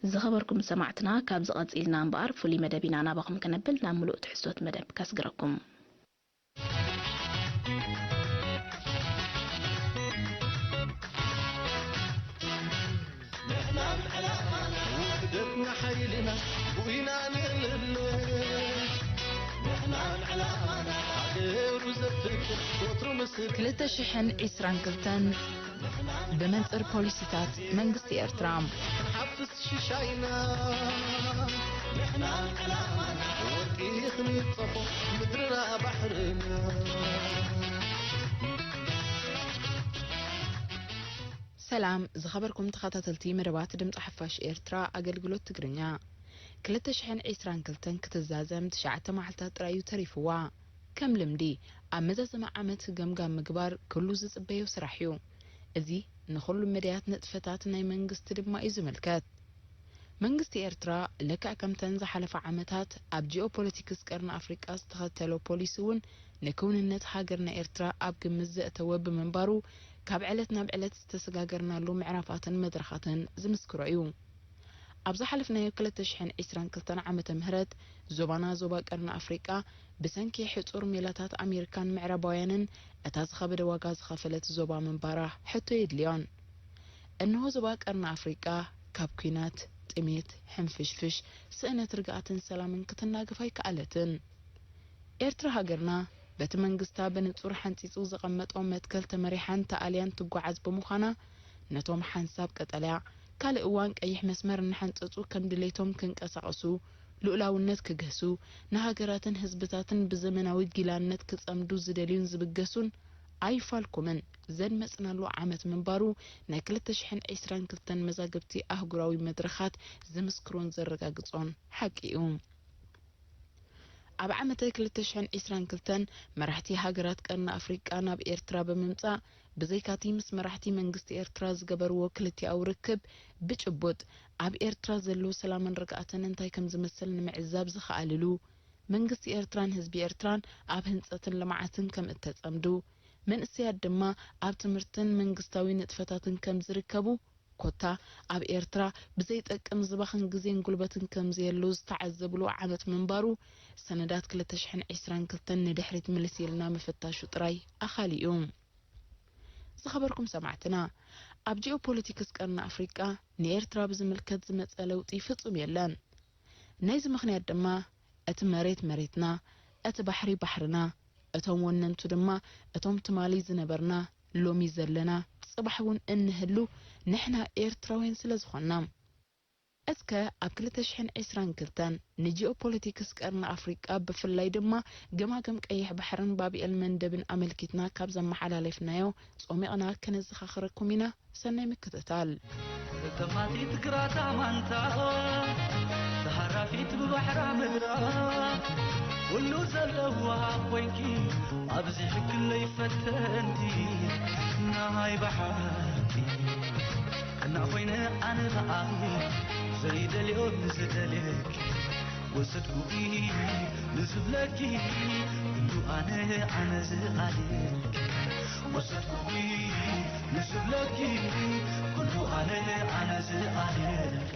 ዝኸበርኩም ሰማዕትና፣ ካብዚ ቀጺልና እምበኣር ፍሉይ መደብ ኢና ናባኹም ከነብል ናብ ምሉእ ትሕዝቶት መደብ ከስግረኩም። ንሕናን ዕላማና ውህደትና ሓይልና ብኢና ንእልለ። ንሕናን ዕላማና ሃገሩ ዘፍቅር ወትሩ ምስል ክልተ ሽሕን ዕስራን ክልተን ብመንጽር ፖሊሲታት መንግስቲ ኤርትራ። ክንሓፍስ ሽሻይና ንሕናን ዕላማና ወርቂ ክንጸፎ ምድርና ባሕርና። ሰላም ዝኸበርኩም ተኸታተልቲ መደባት ድምፂ ሓፋሽ ኤርትራ ኣገልግሎት ትግርኛ። ክልተ ሽሕን ዕስራን ክልተን ክትዛዘም ትሽዓተ መዓልታት ጥራይ እዩ ተሪፍዋ። ከም ልምዲ ኣብ መዛዘሚ ዓመት ገምጋም ምግባር ኩሉ ዝጽበዮ ስራሕ እዩ። እዚ ንኹሉ መዳያት ንጥፈታት ናይ መንግስቲ ድማ እዩ ዝምልከት። መንግስቲ ኤርትራ ልክዕ ከምተን ዝሓለፋ ዓመታት ኣብ ጂኦፖለቲክስ ቀርኒ ኣፍሪቃ ዝተኸተሎ ፖሊሲ እውን ንክውንነት ሃገርና ኤርትራ ኣብ ግምት ዘእተወ ብምንባሩ ካብ ዕለት ናብ ዕለት ዝተሰጋገርናሉ ምዕራፋትን መድረኻትን ዝምስክሮ እዩ። ኣብ ዝሓለፍናዮ ክልተ ሽሕን ዕስራን ክልተን ዓመተ ምህረት ዞባና ዞባ ቀርኒ ኣፍሪቃ ብሰንኪ ሕጹር ሜላታት ኣሜሪካን ምዕራባውያንን እታ ዝኸበደ ዋጋ ዝኸፈለት ዞባ ምንባራ ሕቶ የድልዮን። እንሆ ዞባ ቀርኒ ኣፍሪቃ ካብ ኲናት፣ ጥሜት፣ ሕንፍሽፍሽ፣ ስእነት ርግኣትን ሰላምን ክትናገፍ ኣይከኣለትን። ኤርትራ ሃገርና በቲ መንግስታ ብንጹር ሓንጺጹ ዘቐመጦ መትከል ተመሪሓን ተኣልያን ትጓዓዝ ብምዃና፣ ነቶም ሓንሳብ ቀጠልያ ካልእ እዋን ቀይሕ መስመር እናሓንጸጹ ከም ድሌቶም ክንቀሳቐሱ፣ ልኡላውነት ክግህሱ፣ ንሃገራትን ህዝብታትን ብዘመናዊ ጊላነት ክጸምዱ ዝደልዩን ዝብገሱን ኣይፋልኩምን ዘድመጽናሉ ዓመት ምንባሩ ናይ ክልተ ሽሕን ዕስራን ክልተን መዛግብቲ ኣህጉራዊ መድረኻት ዝምስክሮን ዘረጋግጾን ሓቂ እዩ። ኣብ ዓመተ ክልተ ሽሕን ዕስራን ክልተን መራሕቲ ሃገራት ቀርኒ ኣፍሪቃ ናብ ኤርትራ ብምምጻእ፣ ብዘይካቲ ምስ መራሕቲ መንግስቲ ኤርትራ ዝገበርዎ ክልቲኣዊ ርክብ፣ ብጭቡጥ ኣብ ኤርትራ ዘሎ ሰላምን ርግኣትን እንታይ ከም ዝመስል ንምዕዛብ ዝኸኣልሉ፣ መንግስቲ ኤርትራን ህዝቢ ኤርትራን ኣብ ህንጸትን ልምዓትን ከም እተጸምዱ፣ መንእሰያት ድማ ኣብ ትምህርትን መንግስታዊ ንጥፈታትን ከም ዝርከቡ፣ ኮታ ኣብ ኤርትራ ብዘይጠቅም ዝባኽን ግዜን ጉልበትን ከም ዘየሎ ዝተዓዘብሉ ዓመት ምንባሩ፣ ሰነዳት ክልተ ሽሕን ዕስራን ክልተን ንድሕሪት ምልስ ኢልና ምፍታሹ ጥራይ ኣኻሊ እዩ። ዝኸበርኩም ሰማዕትና፣ ኣብ ጂኦፖለቲክስ ቀርኒ ኣፍሪቃ ንኤርትራ ብዝምልከት ዝመጸ ለውጢ ፍጹም የለን። ናይዚ ምኽንያት ድማ፣ እቲ መሬት መሬትና፣ እቲ ባሕሪ ባሕርና፣ እቶም ወነንቱ ድማ እቶም ትማሊ ዝነበርና፣ ሎሚ ዘለና፣ ጽባሕ እውን እንህሉ ንሕና ኤርትራውያን ስለ ዝኾንና። እስከ ኣብ ክልተ ሽሕን ዕስራን ክልተን ንጂኦፖለቲክስ ቀርኒ ኣፍሪቃ፣ ብፍላይ ድማ ገማግም ቀይሕ ባሕርን ባብኤል መንደብን ኣመልኪትና ካብ ዘመሓላለፍናዮ ጾሚቕና ከነዘኻኽረኩም ኢና። ሰናይ ምክትታል። ተማቲት ግራታ ማንታ፣ ተሃራፊት ብባሕራ ምድራ፣ ኩሉ ዘለዋ ኮይንኪ፣ ኣብዚ ሕክለይ ፈተንቲ፣ ናይ ብሓቂ ቀና ኮይነ ኣነ ኸኣ፣ ዘይደልዮ ንዝደልየኪ፣ ወሰድኩኪ ንዝብለኪ፣ ኩሉ ኣነ፣ ኣነ ዝኣልየኪ፣ ወሰድኩኪ ንዝብለኪ፣ ኩሉ ኣነ፣ ኣነ ዝኣልየኪ።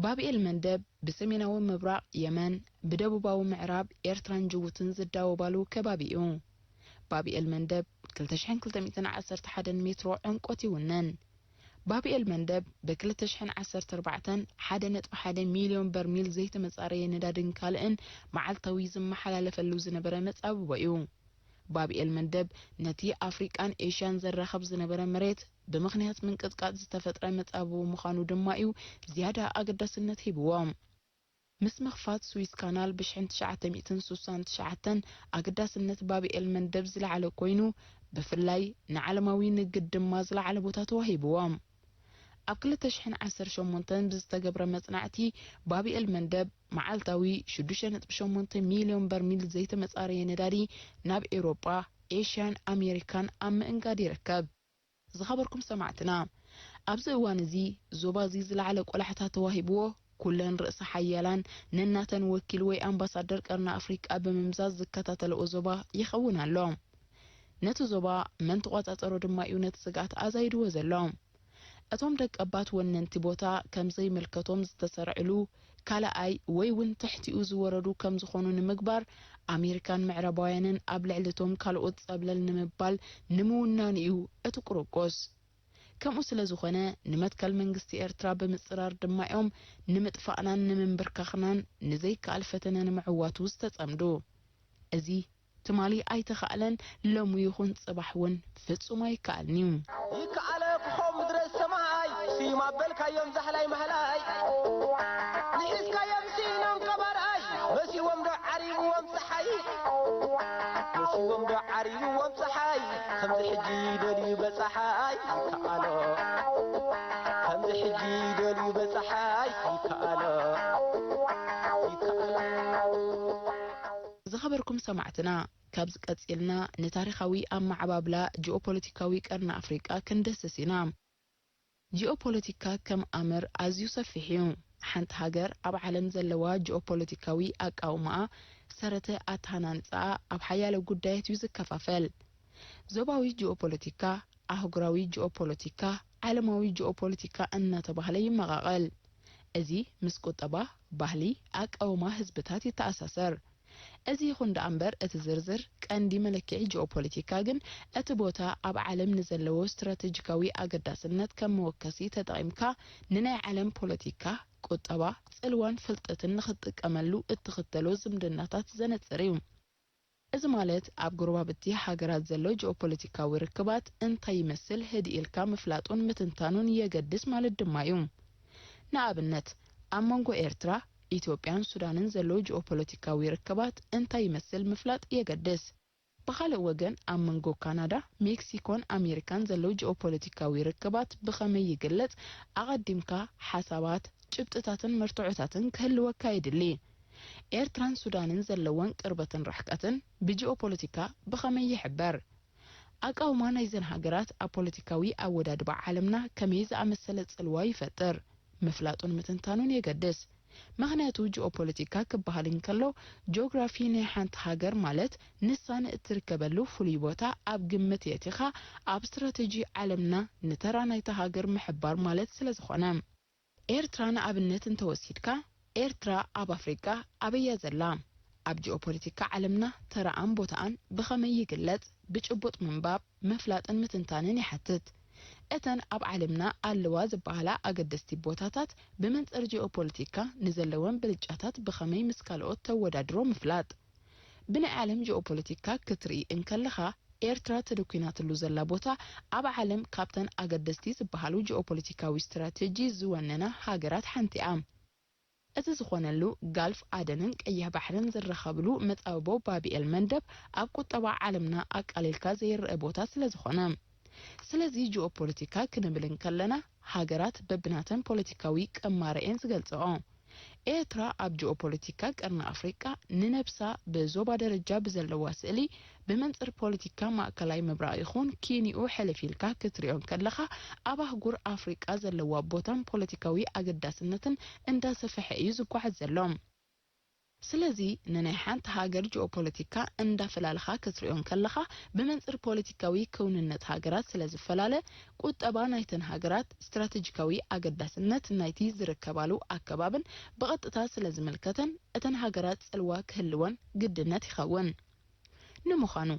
ባብኤል መንደብ ብሰሜናዊ ምብራቕ የመን፣ ብደቡባዊ ምዕራብ ኤርትራን ጅቡትን ዝዳወባሉ ከባቢ እዩ። ባብኤል መንደብ ክልተ ሽሕን ክልተ ሚእትን ዓሰርተ ሓደን ሜትሮ ዕምቆት ይውንን። ባብኤል መንደብ ብክልተ ሽሕን ዓሰርተ ኣርባዕተን ሓደ ነጥቢ ሓደ ሚልዮን በርሚል ዘይተመጻረየ ነዳድን ካልእን መዓልታዊ ዝመሓላለፈሉ ዝነበረ መጻብቦ እዩ። ባብኤል መንደብ ነቲ ኣፍሪቃን ኤሽያን ዘራኽብ ዝነበረ መሬት ብምኽንያት ምንቅጥቃጥ ዝተፈጥረ መጻብቦ ምዃኑ ድማ እዩ ዝያዳ ኣገዳስነት ሂብዎ። ምስ ምኽፋት ስዊዝ ካናል ብሽሕን ትሽዓተ ሚእትን ስሳን ትሽዓተን ኣገዳስነት ባብኤል መንደብ ዝለዓለ ኮይኑ፣ ብፍላይ ንዓለማዊ ንግድ ድማ ዝለዓለ ቦታ ተዋሂብዎ። ኣብ ክልተ ሽሕን ዓሰርተ ሸሞንተን ብዝተገብረ መጽናዕቲ፣ ባብኤል መንደብ መዓልታዊ ሽዱሽተ ነጥቢ ሸሞንተ ሚልዮን በርሚል ዘይተመጻረየ ነዳዲ ናብ ኤውሮጳ፣ ኤሽያን ኣሜሪካን ኣብ ምእንጋድ ይርከብ። ዝኸበርኩም ሰማዕትና፣ ኣብዚ እዋን እዚ ዞባ እዚ ዝለዓለ ቆላሕታ ተዋሂብዎ፣ ኩለን ርእሰ ሓያላን ነናተን ወኪል ወይ ኣምባሳደር ቀርኒ ኣፍሪቃ ብምምዛዝ ዝከታተልኦ ዞባ ይኸውን ኣሎ። ነቲ ዞባ መን ተቖጻጸሮ ድማ እዩ ነቲ ስግኣት ኣዛይድዎ ዘሎ። እቶም ደቀባት ወነንቲ ቦታ ከም ዘይምልከቶም ዝተሰርዕሉ ካልኣይ ወይ እውን ትሕቲኡ ዝወረዱ ከም ዝኾኑ ንምግባር፣ ኣሜሪካን ምዕራባውያንን ኣብ ልዕሊቶም ካልኦት ጸብለል ንምባል ንምውናኑ እዩ እቲ ቁርቁስ። ከምኡ ስለ ዝኾነ፣ ንመትከል መንግስቲ ኤርትራ ብምጽራር ድማ እዮም ንምጥፋእናን ንምንብርካኽናን ንዘይከኣል ፈተነ ንምዕዋቱ ዝተጸምዱ። እዚ ትማሊ ኣይተኻእለን፣ ሎሚ ይኹን ጽባሕ እውን ፍጹም ኣይከኣልን እዩ። ይከኣለ ክኾ ምድረ ሰማይ፣ ስዩም ኣበልካዮም ዛህላይ ማህላይ። ንሒዝካዮም ስኢኖም ቀባርኣይ፣ መሲዎም ዶ ዓሪብዎም ጸሓይ? መሲዎም ዶ ዓሪብዎም ጸሓይ? ከምዚ ሕጂ ይደልዩ በጸሓይ ይከኣሎ። ከምዚ ሕጂ ይደልዩ በጸሓይ ይከኣሎ። ይከኣሎ። ዝኸበርኩም ሰማዕትና፣ ካብዚ ቀጺልና ንታሪኻዊ ኣመዓባብላ ጂኦፖለቲካዊ ቀርኒ ኣፍሪቃ ክንደስስ ኢና። ጂኦፖለቲካ ከም ኣምር ኣዝዩ ሰፊሕ እዩ። ሓንቲ ሃገር ኣብ ዓለም ዘለዋ ጂኦፖለቲካዊ ኣቃውማኣ፣ ሰረተ ኣተሃናንጻኣ ኣብ ሓያሎ ጉዳያት እዩ ዝከፋፈል። ዞባዊ ጂኦፖለቲካ፣ ኣህጉራዊ ጂኦፖለቲካ፣ ዓለማዊ ጂኦፖለቲካ እናተባህለ ይመቓቐል። እዚ ምስ ቁጠባ፣ ባህሊ፣ ኣቃውማ ህዝብታት ይተኣሳሰር። እዚ ይኹን ደኣ እምበር፣ እቲ ዝርዝር ቀንዲ መለክዒ ጂኦፖለቲካ ግን፣ እቲ ቦታ ኣብ ዓለም ንዘለዎ ስትራተጂካዊ ኣገዳስነት ከም መወከሲ ተጠቒምካ፣ ንናይ ዓለም ፖለቲካ፣ ቁጠባ፣ ጽልዋን ፍልጠትን ንኽትጥቀመሉ እትኽተሎ ዝምድናታት ዘነጽር እዩ። እዚ ማለት፣ ኣብ ጎረባብቲ ሃገራት ዘሎ ጂኦፖለቲካዊ ርክባት እንታይ ይመስል ህድእ ኢልካ ምፍላጡን ምትንታኑን የገድስ ማለት ድማ እዩ። ንኣብነት፣ ኣብ መንጎ ኤርትራ፣ ኢትዮጵያን ሱዳንን ዘሎ ጂኦፖለቲካዊ ርክባት እንታይ ይመስል ምፍላጥ የገድስ። ብኻልእ ወገን፣ ኣብ መንጎ ካናዳ፣ ሜክሲኮን ኣሜሪካን ዘሎ ጂኦፖለቲካዊ ርክባት ብኸመይ ይግለጽ? ኣቐዲምካ ሓሳባት፣ ጭብጥታትን መርትዖታትን ክህልወካ የድሊ። ኤርትራን ሱዳንን ዘለወን ቅርበትን ርሕቀትን ብጂኦፖለቲካ ብኸመይ ይሕበር? ኣቃውማ ናይዘን ሃገራት ኣብ ፖለቲካዊ ኣወዳድባ ዓለምና ከመይ ዝኣመሰለ ጽልዋ ይፈጥር? ምፍላጡን ምትንታኑን የገድስ። ምኽንያቱ፣ ጂኦፖለቲካ ክበሃል እንከሎ፣ ጂኦግራፊ ናይ ሓንቲ ሃገር፣ ማለት ንሳ ንእትርከበሉ ፍሉይ ቦታ ኣብ ግምት የእቲኻ፣ ኣብ ስትራተጂ ዓለምና ንተራ ናይታ ሃገር ምሕባር ማለት ስለ ዝኾነ። ኤርትራ ንኣብነት እንተወሲድካ፣ ኤርትራ ኣብ ኣፍሪቃ ኣበይ እያ ዘላ? ኣብ ጂኦፖለቲካ ዓለምና ተራኣን ቦታኣን ብኸመይ ይግለጽ? ብጭቡጥ ምንባብ፣ ምፍላጥን ምትንታንን ይሓትት። እተን ኣብ ዓለምና ኣለዋ ዝበሃላ ኣገደስቲ ቦታታት፣ ብመንጽር ጂኦፖለቲካ ንዘለወን ብልጫታት ብኸመይ ምስ ካልኦት ተወዳድሮ ምፍላጥ። ብናይ ዓለም ጂኦፖለቲካ ክትርኢ እንከለኻ፣ ኤርትራ ተደኲናትሉ ዘላ ቦታ፣ ኣብ ዓለም ካብተን ኣገደስቲ ዝበሃሉ ጂኦፖለቲካዊ ስትራተጂ ዝወነና ሃገራት ሓንቲ እያ። እዚ ዝኾነሉ፣ ጋልፍ ኣደንን ቀይሕ ባሕርን ዝራኸብሉ መጻብቦ ባብኤል መንደብ ኣብ ቁጠባ ዓለምና ኣቃሊልካ ዘይረኣ ቦታ ስለ ዝኾነ። ስለዚ ጂኦፖለቲካ ክንብል እንከለና፣ ሃገራት በብናተን ፖለቲካዊ ቅማረኤን ዝገልጽኦ። ኤርትራ ኣብ ጂኦፖለቲካ ቀርኒ ኣፍሪቃ ንነብሳ ብዞባ ደረጃ ብዘለዋ ስእሊ፣ ብመንጽር ፖለቲካ ማእከላይ ምብራቕ ይኹን ኪንኡ ሕልፍ ኢልካ ክትሪኦ እንከለኻ፣ ኣብ ኣህጉር ኣፍሪቃ ዘለዋ ቦታን ፖለቲካዊ ኣገዳስነትን እንዳሰፈሐ እዩ ዝጓዓዝ ዘሎ። ስለዚ ንናይ ሓንቲ ሃገር ጂኦፖለቲካ እንዳፈላልኻ ክትሪኦ እንከለኻ፣ ብመንጽር ፖለቲካዊ ክውንነት ሃገራት ስለ ዝፈላለ፣ ቁጠባ ናይተን ሃገራት፣ ስትራተጂካዊ ኣገዳስነት ናይቲ ዝርከባሉ ኣከባብን ብቐጥታ ስለ ዝምልከተን፣ እተን ሃገራት ጽልዋ ክህልወን ግድነት ይኸውን። ንምዃኑ፣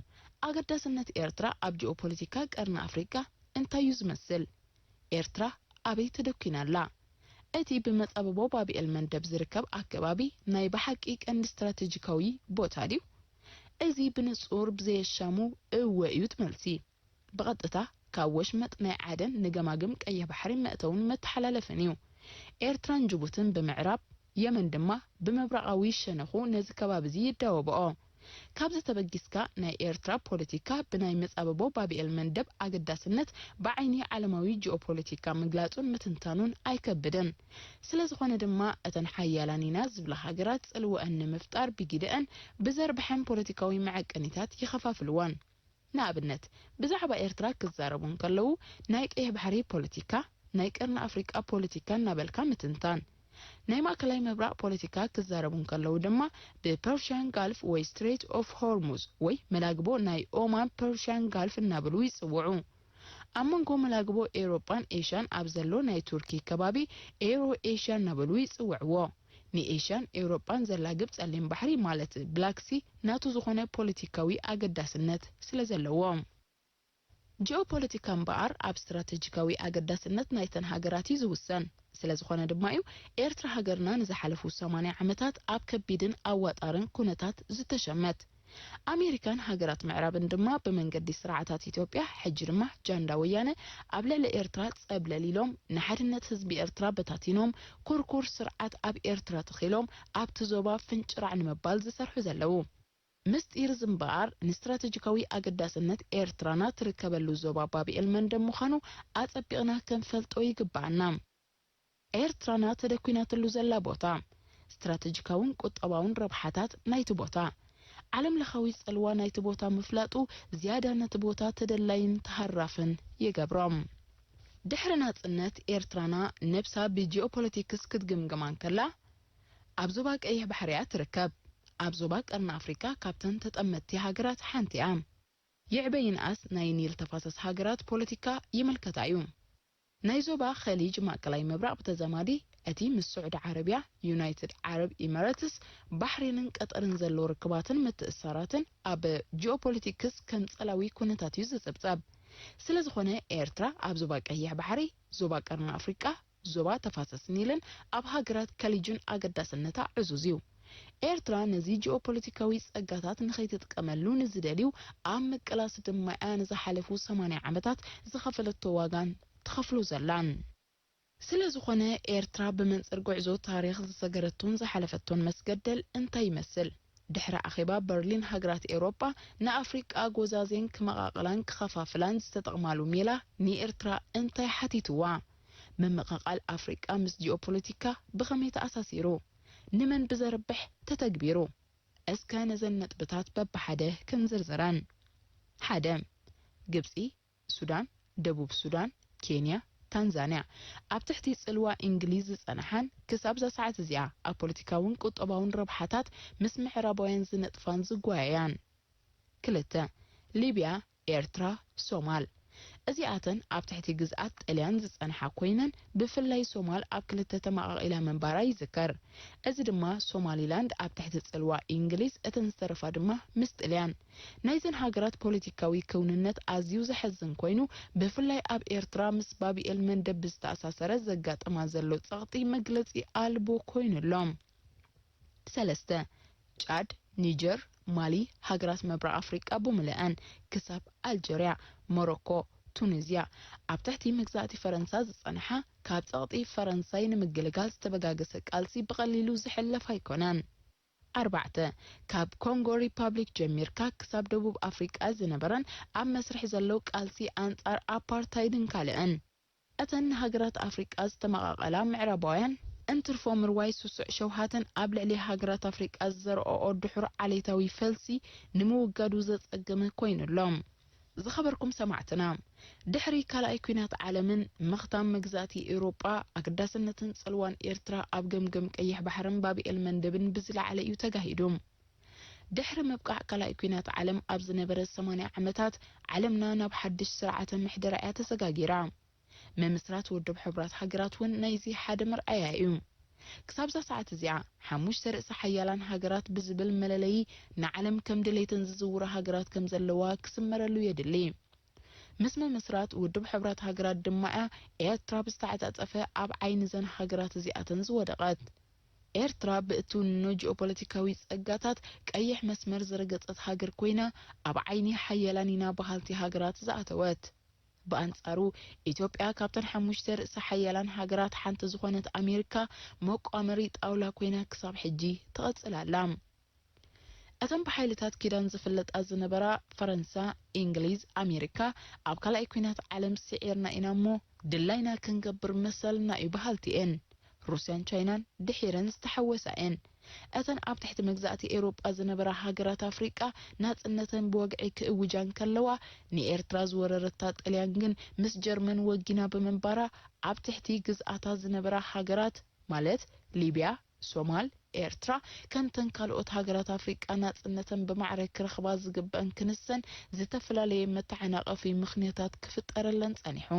ኣገዳስነት ኤርትራ ኣብ ጂኦፖለቲካ ቀርኒ ኣፍሪቃ እንታይ እዩ ዝመስል? ኤርትራ ኣበይ ተደኲና ኣላ? እቲ ብመጻብቦ ባብኤል መንደብ ዝርከብ ኣከባቢ ናይ ብሓቂ ቀንዲ ስትራተጂካዊ ቦታ ድዩ? እዚ ብንጹር ብዘየሻሙ እወ እዩ እቲ መልሲ። ብቐጥታ ካብ ወሽመጥ ናይ ዓደን ንገማግም ቀይሕ ባሕሪ መእተውን መተሓላለፍን እዩ። ኤርትራን ጅቡትን ብምዕራብ፣ የመን ድማ ብምብራቓዊ ሸነኹ ነዚ ከባቢ እዚ ይዳወብኦ። ካብዚ ተበጊስካ፣ ናይ ኤርትራ ፖለቲካ ብናይ መጻብቦ ባብኤል መንደብ ኣገዳስነት ብዓይኒ ዓለማዊ ጂኦፖለቲካ ምግላጹን ምትንታኑን ኣይከብድን። ስለ ዝኾነ ድማ፣ እተን ሓያላን ኢና ዝብላ ሃገራት ጽልወአን ንምፍጣር ብጊደአን ብዘርብሐን ፖለቲካዊ መዐቀኒታት ይኸፋፍልወን። ንኣብነት፣ ብዛዕባ ኤርትራ ክዛረቡ እንከለዉ፣ ናይ ቀይሕ ባሕሪ ፖለቲካ፣ ናይ ቀርኒ ኣፍሪቃ ፖለቲካ እናበልካ ምትንታን። ናይ ማእከላይ ምብራቕ ፖለቲካ ክዛረቡ እንከለዉ ድማ፣ ብፐርሽያን ጋልፍ ወይ ስትሬት ኦፍ ሆርሙዝ ወይ መላግቦ ናይ ኦማን ፐርሽያን ጋልፍ እናበሉ ይጽውዑ። ኣብ መንጎ መላግቦ ኤውሮጳን ኤሽያን ኣብ ዘሎ ናይ ቱርኪ ከባቢ ኤውሮ ኤሽያ እናበሉ ይጽውዕዎ። ንኤሽያን ኤውሮጳን ዘላግብ ጸሊም ባሕሪ ማለት ብላክ ሲ ናቱ ዝኾነ ፖለቲካዊ ኣገዳስነት ስለ ዘለዎ። ጂኦፖለቲካ እምበኣር ኣብ ስትራተጂካዊ ኣገዳስነት ናይተን ሃገራት እዩ ዝውሰን። ስለ ዝኾነ ድማ እዩ ኤርትራ ሃገርና ንዝሓለፉ ሰማንያ ዓመታት ኣብ ከቢድን ኣዋጣርን ኩነታት ዝተሸመት። ኣሜሪካን ሃገራት ምዕራብን ድማ ብመንገዲ ስርዓታት ኢትዮጵያ፣ ሕጂ ድማ ጃንዳ ወያነ፣ ኣብ ልዕሊ ኤርትራ ጸብለል ኢሎም፣ ንሓድነት ህዝቢ ኤርትራ በታቲኖም፣ ኩርኩር ስርዓት ኣብ ኤርትራ ተኺሎም፣ ኣብቲ ዞባ ፍንጭራዕ ንምባል ዝሰርሑ ዘለዉ። ምስጢር እዚ እምበኣር ንስትራተጂካዊ ኣገዳስነት ኤርትራና ትርከበሉ ዞባ ባብኤል መንደብ ምዃኑ ኣጸቢቕና ክንፈልጦ ይግብኣና። ኤርትራና ተደኲናትሉ ዘላ ቦታ፣ ስትራተጂካውን ቁጠባውን ረብሓታት ናይቲ ቦታ፣ ዓለም ለኻዊ ጽልዋ ናይቲ ቦታ ምፍላጡ ዝያዳ ነቲ ቦታ ተደላይን ተሃራፍን ይገብሮ። ድሕሪ ናጽነት ኤርትራና ነብሳ ብጂኦፖለቲክስ ክትግምግማ እንከላ፣ ኣብ ዞባ ቀይሕ ባሕሪ እያ ትርከብ። ኣብ ዞባ ቀርኒ ኣፍሪቃ ካብተን ተጠመትቲ ሃገራት ሓንቲ እያ። ይዕበ ይንኣስ ናይ ኒል ተፋሰስ ሃገራት ፖለቲካ ይምልከታ እዩ። ናይ ዞባ ኸሊጅ ማእከላይ ምብራቕ ብተዛማዲ እቲ ምስ ስዑዲ ዓረብያ፣ ዩናይትድ ዓረብ ኢመረትስ፣ ባሕሬንን ቀጠርን ዘሎ ርክባትን ምትእስሳራትን ኣብ ጂኦፖለቲክስ ከም ጸላዊ ኩነታት እዩ ዝጽብጸብ። ስለ ዝኾነ ኤርትራ ኣብ ዞባ ቀይሕ ባሕሪ፣ ዞባ ቀርኒ ኣፍሪቃ፣ ዞባ ተፋሰስ ኒልን ኣብ ሃገራት ከሊጅን ኣገዳስነታ ዕዙዝ እዩ። ኤርትራ ነዚ ጂኦፖለቲካዊ ጸጋታት ንኸይትጥቀመሉ ንዝደልዩ ኣብ ምቅላስ ድማ እያ ንዝሓለፉ ሰማንያ ዓመታት ዝኸፈለቶ ዋጋን ትኸፍሎ ዘላን። ስለ ዝኾነ ኤርትራ ብመንጽር ጉዕዞ ታሪኽ ዝሰገረቶን ዝሓለፈቶን መስገደል እንታይ ይመስል? ድሕሪ ኣኼባ በርሊን ሃገራት ኤውሮጳ ንኣፍሪቃ ጎዛዜን ክመቓቕላን ክኸፋፍላን ዝተጠቕማሉ ሜላ ንኤርትራ እንታይ ሓቲትዋ? ምምቕቓል ኣፍሪቃ ምስ ጂኦፖለቲካ ብኸመይ ተኣሳሲሩ? ንመን ብዘርብሕ ተተግቢሩ? እስከ ነዘን ነጥብታት በብሓደ ክንዝርዝረን። ሓደ፣ ግብጺ፣ ሱዳን፣ ደቡብ ሱዳን፣ ኬንያ፣ ታንዛንያ ኣብ ትሕቲ ጽልዋ እንግሊዝ ዝጸንሓን ክሳብ እዛ ሰዓት እዚኣ ኣብ ፖለቲካውን ቁጠባውን ረብሓታት ምስ ምዕራባውያን ዝነጥፋን ዝጓየያን። ክልተ፣ ሊብያ፣ ኤርትራ፣ ሶማል። እዚኣተን ኣብ ትሕቲ ግዝኣት ጥልያን ዝጸንሓ ኮይነን፣ ብፍላይ ሶማል ኣብ ክልተ ተመቓቒላ ምንባራ ይዝከር። እዚ ድማ ሶማሊላንድ ኣብ ትሕቲ ጽልዋ እንግሊዝ፣ እተን ዝተረፋ ድማ ምስ ጥልያን። ናይዘን ሃገራት ፖለቲካዊ ክውንነት ኣዝዩ ዘሕዝን ኮይኑ፣ ብፍላይ ኣብ ኤርትራ ምስ ባብኤል መንደብ ብዝተኣሳሰረ ዘጋጠማ ዘሎ ጸቕጢ መግለጺ ኣልቦ ኮይኑ ኣሎ። ሰለስተ፣ ጫድ፣ ኒጀር፣ ማሊ፣ ሃገራት ምብራቕ ኣፍሪቃ ብምልኣን ክሳብ ኣልጀርያ፣ ሞሮኮ፣ ቱኒዝያ ኣብ ትሕቲ መግዛእቲ ፈረንሳ ዝጸንሓ፣ ካብ ጸቕጢ ፈረንሳይ ንምግልጋል ዝተበጋገሰ ቃልሲ ብቐሊሉ ዝሕለፍ ኣይኮነን። ኣርባዕተ፣ ካብ ኮንጎ ሪፓብሊክ ጀሚርካ ክሳብ ደቡብ ኣፍሪቃ ዝነበረን ኣብ መስርሕ ዘሎ ቃልሲ ኣንጻር ኣፓርታይድን ካልእን። እተን ንሃገራት ኣፍሪቃ ዝተመቓቐላ ምዕራባውያን እንትርፎ ምርዋይ ስሱዕ ሸውሃትን ኣብ ልዕሊ ሃገራት ኣፍሪቃ ዝዘርኦኦ ድሑር ዓሌታዊ ፈልሲ ንምውጋዱ ዘጸግም ኮይኑሎም። ዝኸበርኩም ሰማዕትና፣ ድሕሪ ካልኣይ ኲናት ዓለምን ምኽታም መግዛእቲ ኤውሮጳ፣ ኣገዳስነትን ጽልዋን ኤርትራ ኣብ ገምገም ቀይሕ ባሕርን ባብኤል መንደብን ብዝለዓለ እዩ ተጋሂዱ። ድሕሪ ምብቃዕ ካልኣይ ኲናት ዓለም ኣብ ዝነበረ ሰማንያ ዓመታት፣ ዓለምና ናብ ሓድሽ ስርዓተ ምሕደራ እያ ተሰጋጊራ። ምምስራት ውድብ ሕቡራት ሃገራት እውን ናይዚ ሓደ መርኣያ እዩ። ክሳብዛ ሰዓት እዚኣ፣ ሓሙሽተ ርእሰ ሓያላን ሃገራት ብዝብል መለለዪ ንዓለም ከም ድሌተን ዝዝውራ ሃገራት ከም ዘለዋ ክስመረሉ የድሊ። ምስ ምምስራት ውድብ ሕቡራት ሃገራት ድማ እያ ኤርትራ ብዝተዓጻጸፈ ኣብ ዓይኒ እዘን ሃገራት እዚኣተን ዝወደቐት። ኤርትራ ብእትውንኖ ጂኦፖለቲካዊ ጸጋታት ቀይሕ መስመር ዝረገጸት ሃገር ኮይና፣ ኣብ ዓይኒ ሓያላን ኢና በሃልቲ ሃገራት ዝኣተወት። ብኣንጻሩ፣ ኢትዮጵያ ካብተን ሓሙሽተ ርእሰ ሓያላን ሃገራት ሓንቲ ዝኾነት ኣሜሪካ መቋመሪ ጣውላ ኮይና ክሳብ ሕጂ ትቐጽል ኣላ። እተን ብሓይልታት ኪዳን ዝፍለጣ ዝነበራ ፈረንሳ፣ እንግሊዝ፣ ኣሜሪካ ኣብ ካልኣይ ኲናት ዓለም ስዒርና ኢና እሞ ድላይና ክንገብር መሰልና እዩ በሃልቲ እየን። ሩስያን ቻይናን ድሒረን ዝተሓወሳ እየን። እተን ኣብ ትሕቲ መግዛእቲ ኤውሮጳ ዝነበራ ሃገራት ኣፍሪቃ ናጽነተን ብወግዒ ክእውጃ እንከለዋ፣ ንኤርትራ ዝወረረታ ጥልያን ግን ምስ ጀርመን ወጊና ብምንባራ፣ ኣብ ትሕቲ ግዝኣታ ዝነበራ ሃገራት ማለት ሊብያ፣ ሶማል፣ ኤርትራ ከምተን ካልኦት ሃገራት ኣፍሪቃ ናጽነተን ብማዕረ ክረኽባ ዝግበአን ክንሰን ዝተፈላለየ መተዓናቐፊ ምኽንያታት ክፍጠረለን ጸኒሑ።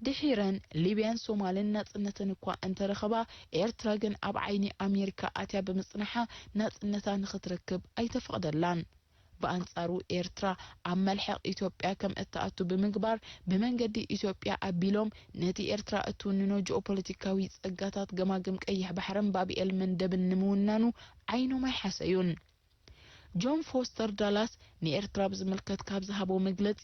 ድሒረን ሊብያን ሶማልን ናጽነተን እኳ እንተረኸባ፣ ኤርትራ ግን ኣብ ዓይኒ ኣሜሪካ ኣትያ ብምጽናሓ ናጽነታ ንኽትረክብ ኣይተፈቕደላን። ብኣንጻሩ ኤርትራ ኣብ መልሕቕ ኢትዮጵያ ከም እትኣቱ ብምግባር፣ ብመንገዲ ኢትዮጵያ ኣቢሎም ነቲ ኤርትራ እትውንኖ ጂኦፖለቲካዊ ጸጋታት ገማግም ቀይሕ ባሕርን ባብኤል መንደብን ንምውናኑ ዓይኖም ኣይሓሰዩን። ጆን ፎስተር ዳላስ ንኤርትራ ብዝምልከት ካብ ዝሃቦ መግለጺ፣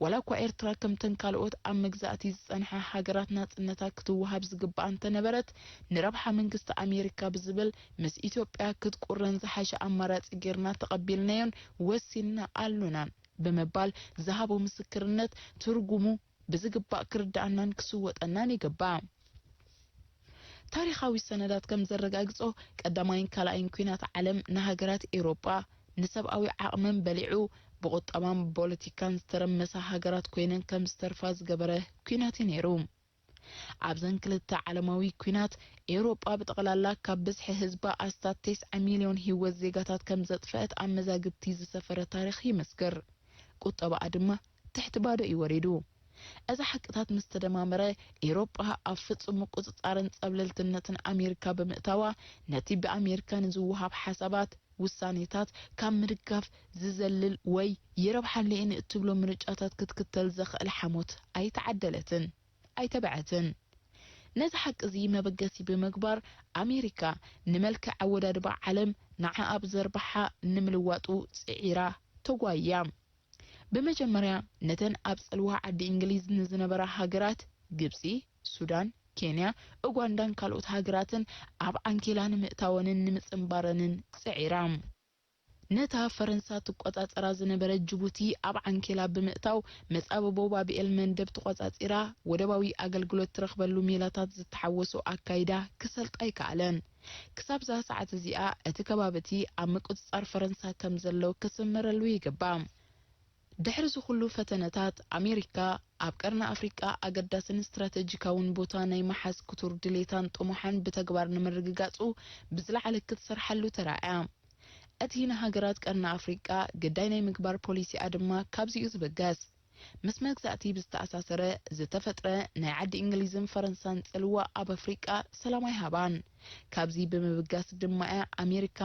ዋላ እኳ ኤርትራ ከምተን ካልኦት ኣብ መግዛእቲ ዝጸንሓ ሃገራት ናጽነታ ክትወሃብ ዝግብኣ እንተነበረት፣ ንረብሓ መንግስቲ ኣሜሪካ ብዝብል ምስ ኢትዮጵያ ክትቁረን ዝሓሸ ኣማራጺ ጌርና ተቐቢልናዮን ወሲንና ኣሎናን ብምባል ዝሃቦ ምስክርነት ትርጉሙ ብዝግባእ ክርድኣናን ክስወጠናን ይግባእ። ታሪኻዊ ሰነዳት ከም ዘረጋግጾ፣ ቀዳማይን ካልኣይን ኲናት ዓለም ንሃገራት ኤውሮጳ ንሰብኣዊ ዓቕመን በሊዑ፣ ብቑጠባን ፖለቲካን ዝተረመሳ ሃገራት ኮይነን ከም ዝተርፋ ዝገበረ ኲናት እዩ ነይሩ። ኣብዘን ክልተ ዓለማዊ ኲናት፣ ኤውሮጳ ብጠቕላላ ካብ ብዝሒ ህዝባ ኣስታት ተስዓ ሚልዮን ህይወት ዜጋታት ከም ዘጥፈአት ኣብ መዛግብቲ ዝሰፈረ ታሪኽ ይምስክር። ቁጠባኣ ድማ ትሕቲ ባዶ እዩ ወሪዱ። እዚ ሓቅታት ምስ ተደማመረ፣ ኤውሮጳ ኣብ ፍጹም ምቁጽጻርን ጸብለልትነትን ኣሜሪካ ብምእታዋ፣ ነቲ ብኣሜሪካ ንዝወሃብ ሓሳባት፣ ውሳኔታት ካብ ምድጋፍ ዝዘልል ወይ ይረብሓለይን እትብሎ ምርጫታት ክትክተል ዘኽእል ሓሞት ኣይተዓደለትን፣ ኣይተበዐትን። ነዚ ሓቂ እዚ መበገሲ ብምግባር፣ ኣሜሪካ ንመልክዕ ኣወዳድባ ዓለም ንዓኣ ብዘርብሓ ንምልዋጡ ጽዒራ ተጓይያ። ብመጀመርያ፣ ነተን ኣብ ጽልዋ ዓዲ እንግሊዝ ንዝነበራ ሃገራት፣ ግብጺ፣ ሱዳን፣ ኬንያ፣ ኡጋንዳን ካልኦት ሃገራትን ኣብ ዓንኬላ ንምእታወንን ንምጽንባረንን ጽዒራ። ነታ ፈረንሳ ትቆጻጸራ ዝነበረት ጅቡቲ ኣብ ዓንኬላ ብምእታው፣ መጻብቦ ባብኤል መንደብ ተቆጻጺራ፣ ወደባዊ ኣገልግሎት ትረኽበሉ ሜላታት ዝተሓወሶ ኣካይዳ ክሰልጣ ኣይከኣለን። ክሳብ እዛ ሰዓት እዚኣ፣ እቲ ከባቢ እቲ ኣብ ምቁጽጻር ፈረንሳ ከም ዘሎ ክስመረሉ ይግባእ። ድሕሪ እዚ ኩሉ ፈተነታት፣ ኣሜሪካ ኣብ ቀርኒ ኣፍሪቃ ኣገዳስን ስትራተጂካውን ቦታ ናይ ምሓዝ ክቱር ድሌታን ጥሙሓን ብተግባር ንምርግጋጹ ብዝለዓለ ክትሰርሓሉ ተራእያ። እቲ ንሃገራት ቀርኒ ኣፍሪቃ ግዳይ ናይ ምግባር ፖሊሲኣ ድማ ካብዚኡ ዝብገስ። ምስ መግዛእቲ ብዝተኣሳሰረ ዝተፈጥረ ናይ ዓዲ እንግሊዝን ፈረንሳን ጽልዋ ኣብ ኣፍሪቃ ሰላም ኣይሃባን። ካብዚ ብምብጋስ ድማ እያ ኣሜሪካ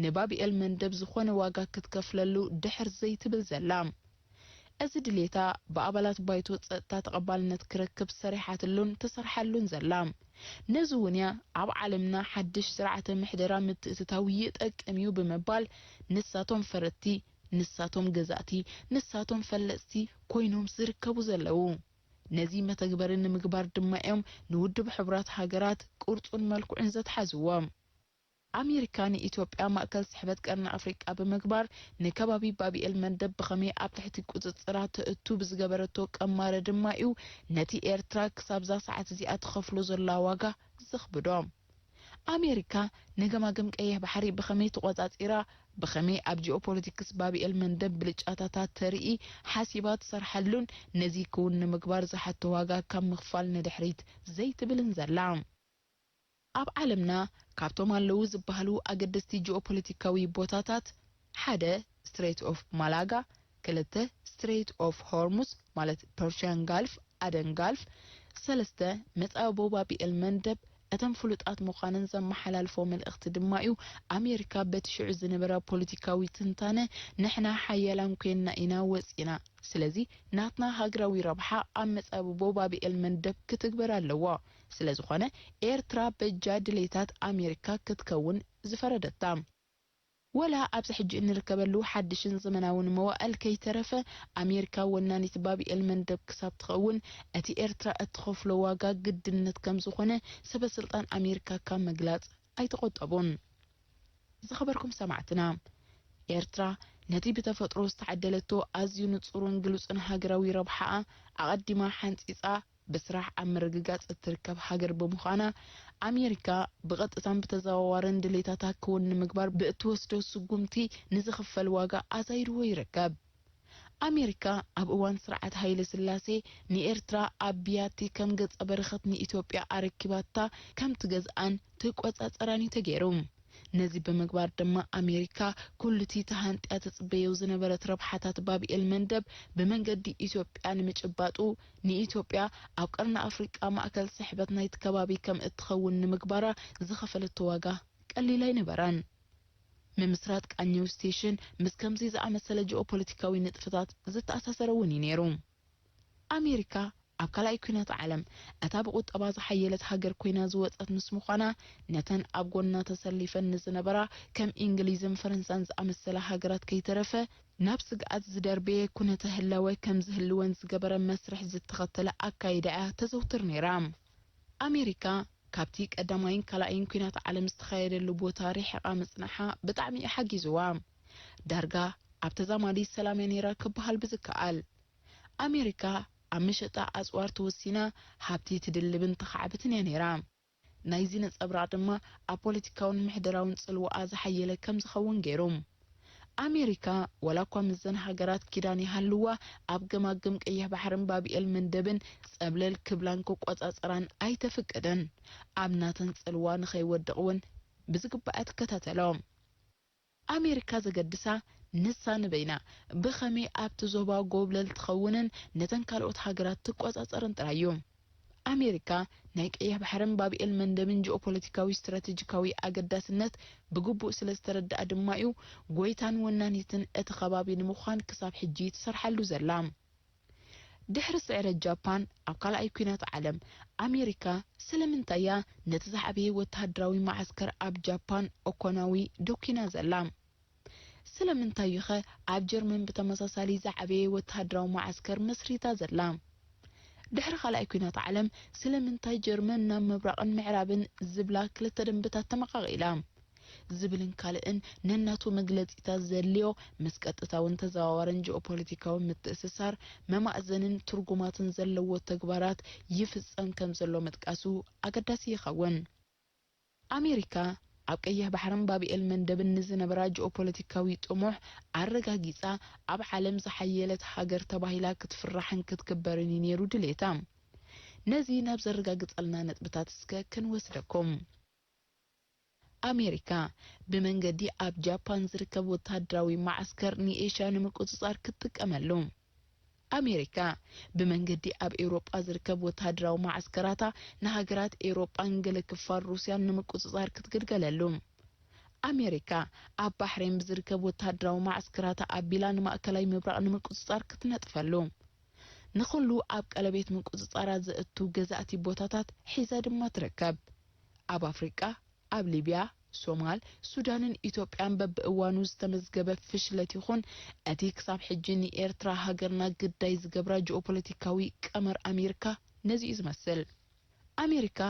ንባብኤል መንደብ ዝኾነ ዋጋ ክትከፍለሉ ድሕር ዘይትብል ዘላ። እዚ ድሌታ ብኣባላት ባይቶ ጸጥታ ተቐባልነት ክረክብ ሰሪሓትሉን ትሰርሓሉን ዘላ። ነዚ እውን እያ ኣብ ዓለምና ሓድሽ ስርዓተ ምሕደራ ምትእትታው ይጠቅም እዩ ብምባል፣ ንሳቶም ፈረድቲ፣ ንሳቶም ገዛእቲ፣ ንሳቶም ፈለጽቲ ኮይኖም ዝርከቡ ዘለዉ። ነዚ መተግበሪ ንምግባር ድማ እዮም ንውድብ ሕቡራት ሃገራት ቅርጹን መልክዑን ዘትሓዝዎ። ኣሜሪካ ንኢትዮጵያ ማእከል ስሕበት ቀርኒ ኣፍሪቃ ብምግባር፣ ንከባቢ ባብኤል መንደብ ብኸመይ ኣብ ትሕቲ ቁጽጽራ ተእቱ ብዝገበረቶ ቀማረ ድማ እዩ ነቲ ኤርትራ ክሳብዛ ሰዓት እዚኣ ትኸፍሎ ዘላ ዋጋ ዘኽብዶ። ኣሜሪካ ንገማግም ቀይሕ ባሕሪ ብኸመይ ተቖጻጺራ፣ ብኸመይ ኣብ ጂኦፖለቲክስ ባብኤል መንደብ ብልጫታታ ተርኢ ሓሲባ ትሰርሓሉን ነዚ ክውን ንምግባር ዝሓቶ ዋጋ ካብ ምኽፋል ንድሕሪት ዘይትብልን ዘላ። ኣብ ዓለምና ካብቶም ኣለዉ ዝበሃሉ ኣገደስቲ ጂኦፖለቲካዊ ቦታታት፣ ሓደ ስትሬት ኦፍ ማላጋ፣ ክልተ ስትሬት ኦፍ ሆርሙዝ ማለት ፐርሽያን ጋልፍ፣ ኣደን ጋልፍ፣ ሰለስተ መጻብቦ ባብኤል መንደብ፣ እተን ፍሉጣት ምዃነን ዘመሓላልፎ መልእኽቲ ድማ እዩ። ኣሜሪካ በቲ ሽዑ ዝነበራ ፖለቲካዊ ትንታነ፣ ንሕና ሓያላን ኮይንና ኢና ወጺና፣ ስለዚ ናትና ሃገራዊ ረብሓ ኣብ መጻብቦ ባብኤል መንደብ ክትግበር ኣለዎ። ስለዝኾነ ኤርትራ በጃ ድሌታት ኣሜሪካ ክትከውን ዝፈረደታ። ወላ ኣብዚ ሕጂ እንርከበሉ ሓድሽን ዘመናውን መዋእል ከይተረፈ፣ ኣሜሪካ ወናኒት ባብኤል መንደብ ክሳብ ትኸውን፣ እቲ ኤርትራ እትኸፍሎ ዋጋ ግድነት ከም ዝኾነ ሰበ ስልጣን ኣሜሪካ ካብ ምግላጽ ኣይተቖጠቡን። ዝኸበርኩም ሰማዕትና፣ ኤርትራ ነቲ ብተፈጥሮ ዝተዓደለቶ ኣዝዩ ንጹርን ግሉጽን ሃገራዊ ረብሓኣ ኣቐዲማ ሓንጺጻ ብስራሕ ኣብ ምርግጋጽ እትርከብ ሃገር ብምዃና፣ ኣሜሪካ ብቐጥታን ብተዘዋዋርን ድሌታታ ክውን ንምግባር ብእትወስዶ ስጉምቲ ንዝኽፈል ዋጋ ኣዛይድዎ ይርከብ። ኣሜሪካ ኣብ እዋን ስርዓት ሃይለ ስላሴ ንኤርትራ ኣብ ብያቲ ከም ገጸ በረኸት ንኢትዮጵያ ኣረኪባታ ከም ትገዝኣን ትቆጻጸራን እዩ ተገይሩ። ነዚ ብምግባር ድማ ኣሜሪካ ኩሉቲ ተሃንጥያ ትጽበዮ ዝነበረት ረብሓታት ባብኤል መንደብ ብመንገዲ ኢትዮጵያ ንምጭባጡ ንኢትዮጵያ ኣብ ቀርኒ ኣፍሪቃ ማእከል ስሕበት ናይቲ ከባቢ ከም እትኸውን ንምግባራ ዝኸፈለቶ ዋጋ ቀሊል ኣይነበረን። ምምስራት ቃኘው ስቴሽን ምስ ከምዚ ዝኣመሰለ ጂኦፖለቲካዊ ንጥፈታት ዝተኣሳሰረ እውን እዩ ነይሩ። ኣሜሪካ ኣብ ካልኣይ ኲናት ዓለም እታ ብቁጠባ ዝሓየለት ሃገር ኮይና ዝወጸት ምስ ምዃና፣ ነተን ኣብ ጎና ተሰሊፈን ንዝነበራ ከም እንግሊዝን ፈረንሳን ዝኣመሰላ ሃገራት ከይተረፈ ናብ ስግኣት ዝደርበየ ኩነተ ህላወ ከም ዝህልወን ዝገበረ መስርሕ ዝተኸተለ ኣካይዳ እያ ተዘውትር ነይራ። ኣሜሪካ ካብቲ ቀዳማይን ካልኣይን ኲናት ዓለም ዝተኻየደሉ ቦታ ርሒቓ ምጽናሓ ብጣዕሚ እዩ ሓጊዝዋ። ዳርጋ ኣብ ተዛማዲ ሰላም እያ ነይራ ክበሃል ብዝከኣል። ኣሜሪካ ኣብ መሸጣ ኣጽዋር ተወሲና ሃብቲ ትድልብን ተኻዕብትን እያ ነይራ። ናይዚ ነጸብራቕ ድማ ኣብ ፖለቲካውን ምሕደራውን ጽልዋኣ ዝሓየለ ከም ዝኸውን ገይሩ። ኣሜሪካ ዋላ እኳ ምስዘን ሃገራት ኪዳን ይሃልዋ፣ ኣብ ገማግም ቀይሕ ባሕርን ባብኤል መንደብን ጸብለል ክብላን ክቆጻጸራን ኣይተፍቅድን። ኣብ ናተን ጽልዋ ንኸይወድቕ እውን ብዝግባእ ትከታተሎ። ኣሜሪካ ዘገድሳ ንሳ ንበይና ብኸመይ ኣብቲ ዞባ ጎብለል ትኸውንን ነተን ካልኦት ሃገራት ትቆጻጸርን ጥራይ እዩ። ኣሜሪካ ናይ ቀይሕ ባሕርን ባብኤል መንደብን ጂኦፖለቲካዊ ስትራቴጂካዊ ኣገዳስነት ብግቡእ ስለ ዝተረድኣ ድማ እዩ ጎይታን ወናኒትን እቲ ከባቢ ንምዃን ክሳብ ሕጂ ትሰርሓሉ ዘላ። ድሕሪ ስዕረት ጃፓን ኣብ ካልኣይ ኲናት ዓለም ኣሜሪካ ስለምንታይ እያ ነቲ ዝዓበየ ወተሃደራዊ መዓስከር ኣብ ጃፓን ኦኮናዊ ዶኪና ዘላ? ስለምንታይ እዩ ኸ ኣብ ጀርመን ብተመሳሳሊ ዝዓበየ ወተሃደራዊ መዓስከር መስሪታ ዘላ? ድሕሪ ካልኣይ ኲናት ዓለም ስለምንታይ ጀርመን ናብ ምብራቕን ምዕራብን ዝብላ ክልተ ደንብታት ተመቓቒላ? ዝብልን ካልእን ነናቱ መግለጺታት ዘድልዮ፣ ምስ ቀጥታውን ተዘዋዋርን ጂኦፖለቲካዊ ምትእስሳር፣ መማእዘንን ትርጉማትን ዘለዎ ተግባራት ይፍጸም ከም ዘሎ ምጥቃሱ ኣገዳሲ ይኸውን። ኣሜሪካ ኣብ ቀይሕ ባሕርን ባብኤል መንደብን ንዝነበራ ጂኦፖለቲካዊ ጥሙሕ ኣረጋጊጻ፣ ኣብ ዓለም ዝሓየለት ሃገር ተባሂላ ክትፍራሕን ክትክበርን እዩ ነይሩ ድሌታ። ነዚ ናብ ዘረጋግጸልና ነጥብታት እስከ ክንወስደኩም። ኣሜሪካ ብመንገዲ ኣብ ጃፓን ዝርከብ ወተሃደራዊ መዓስከር ንኤሽያ ንምቁጽጻር ክትጥቀመሉ። ኣሜሪካ ብመንገዲ ኣብ ኤውሮጳ ዝርከብ ወተሃደራዊ መዓስከራታ ንሃገራት ኤውሮጳን ገለ ክፋል ሩስያን ንምቁጽጻር ክትግልገለሉ። ኣሜሪካ ኣብ ባሕሬን ብዝርከብ ወተሃደራዊ መዓስከራታ ኣቢላ ንማእከላይ ምብራቕ ንምቁጽጻር ክትነጥፈሉ። ንኹሉ ኣብ ቀለቤት ምቁጽጻራ ዘእቱ ገዛእቲ ቦታታት ሒዛ ድማ ትርከብ። ኣብ ኣፍሪቃ፣ ኣብ ሊብያ፣ ሶማል፣ ሱዳንን ኢትዮጵያን በብእዋኑ ዝተመዝገበ ፍሽለት ይኹን፣ እቲ ክሳብ ሕጂ ንኤርትራ ሃገርና ግዳይ ዝገብራ ጂኦፖለቲካዊ ቀመር ኣሜሪካ ነዚ እዩ ዝመስል። ኣሜሪካ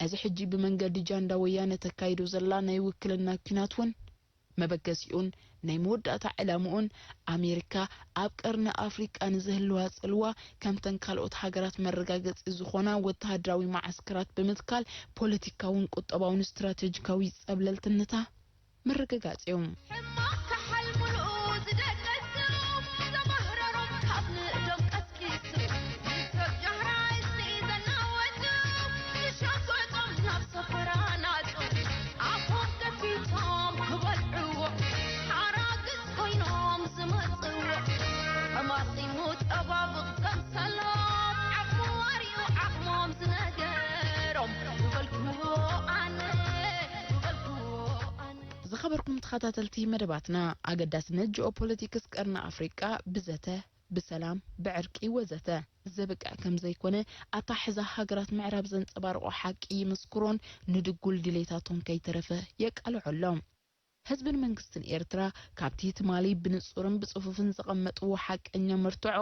እዚ ሕጂ ብመንገዲ ጃንዳ ወያነ ተካይዶ ዘላ ናይ ውክልና ኲናት እውን መበገሲኡን ናይ መወዳእታ ዕላምኡን ኣሜሪካ ኣብ ቀርኒ ኣፍሪቃ ንዝህልዋ ጽልዋ ከምተን ካልኦት ሃገራት መረጋገጺ ዝኾና ወተሃደራዊ መዓስከራት ብምትካል ፖለቲካውን ቁጠባውን ስትራቴጂካዊ ጸብለልትነታ ምርግጋጽ እዩ። ሕማቕ ካሓል ሙሉኡ ዝደቀሱ፣ ዘማህረሮም ካብ ንእዶም ቀስቂሱ፣ ኢትዮጵያ ራእሲ ዘናወጹ፣ ዝሸጎጦም ናብ ሰፈራ ናጹ፣ ኣፎም ከፊቶም ክበልዕዎ፣ ሓራግጽ ኮይኖም ዝመጽዎ፣ ተማጺሙ ጠባብቕ ዘምሰሎም፣ ዓቕሙ ዋርዩ ዓቕሞም ዝነገሮም፣ ዝበልክዎ ኣነ፣ ዝበልክዎ ኣነ። ዝኸበርኩም ተኸታተልቲ መደባትና፣ ኣገዳስነት ጂኦፖለቲክስ ቀርኒ ኣፍሪቃ ብዘተ፣ ብሰላም፣ ብዕርቂ ወዘተ ዘብቅዕ ከም ዘይኮነ ኣታሕዛ ሃገራት ምዕራብ ዘንጸባርቖ ሓቂ ይምስክሮን ንድጉል ድሌታቶም ከይተረፈ የቃልዖሎም። ህዝብን መንግስትን ኤርትራ ካብቲ ትማሊ ብንጹርን ብጽፉፍን ዘቐመጥዎ ሓቀኛ መርትዖ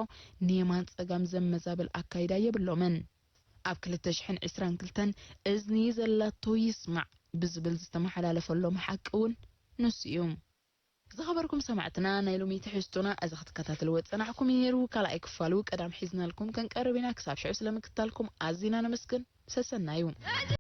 ንየማን ጸጋም ዘመዛብል ኣካይዳ የብሎምን። ኣብ ክልተ ሽሕን ዕስራን ክልተን እዝኒ ዘላቶ ይስማዕ ብዝብል ዝተመሓላለፈሎም ሓቂ እውን ንሱ እዩ። ዝኸበርኩም ሰማዕትና፣ ናይ ሎሚ ትሕዝቶና እዚ ክትከታተልዎ ዝጸናሕኩም እዩ ነይሩ። ካልኣይ ክፋሉ ቀዳም ሒዝናልኩም ክንቀርብ ኢና። ክሳብ ሽዑ ስለምክታልኩም ኣዚና ነመስግን። ሰሰናዩ።